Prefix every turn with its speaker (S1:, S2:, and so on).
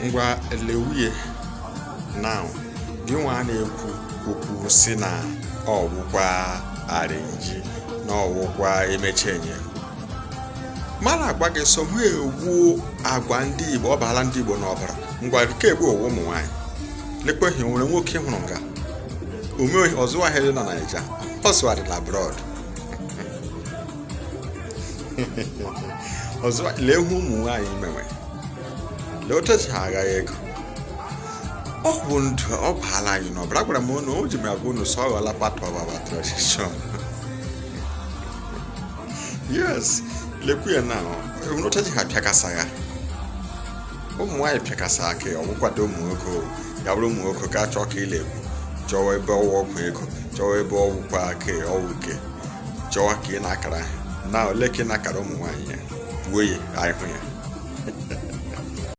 S1: Ngwa, lewie now, gị nwa na-ekwu okwu si na ọwụkwa arrange na ọwụkwa emechi enye mara agwa gị so hụ ewu agwa ndị Igbo, ọ baala ndị Igbo n'ọbara. Ngwa, nke egbu owu ụmụ nwaanyị lekweghị nwere nwoke hụrụ nga ome ọzụ ahịa dị na Naija, ọ sụgharịla abroad ọzọ. Lee hụ ụmụ nwaanyị mewe, lee otu esi ha aghaghị ego. Ọ bụ ndụ, ọ baala anyị n'ọbara. Gwara m unu, o ji m agwa unu sọ ọ ghọọla part of our tradition. Yes, lekwu ya na hụrụ otu esi ha pịakasa ya. Ụmụ nwaanyị pịakasa aka ya, ọgwụkwado ụmụ nwoke. Ya bụrụ ụmụ nwoke ka chọọ ka ile ekwu, chọwa ebe ọwụ ọgwụ ego, chọwa ebe ọwụkwa aka ọwụ ke, chọwa ka ị na-akara na ole ka ị na-akara ụmụ nwaanyị ya kwuo ya, anyị hụ ya.